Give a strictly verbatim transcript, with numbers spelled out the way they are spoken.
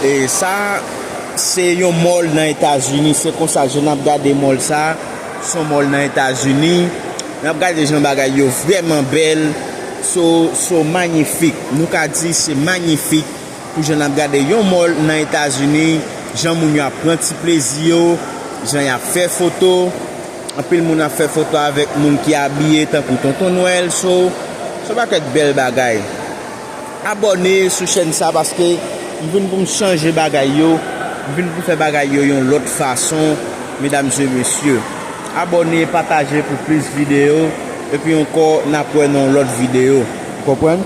E sa, se yon mall nan Etazini. Se konsa, jan n ap gade mall sa, se yon mall nan Etazini. N ap gade jan bagay yo vrèman bèl. So, so manyifik. Nou ka di se manyifik pou jan n ap gade yon mall nan Etazini. Jan moun yo ap pran ti plezi yo, jan y ap fè foto. Anpil moun ap fè foto avèk moun ki abiye tankou Tonton Nwèl. So, se yon pakèt bèl bagay. Abòne sou chèn sa paske m vin pou m chanje bagay yo. M vin pou fè bagay yo yon lòt fason, medam e mesye. Abòne, pataje pou plis videyo. Epi ankò, n ap wè nan yon lòt videyo. Ou konprann?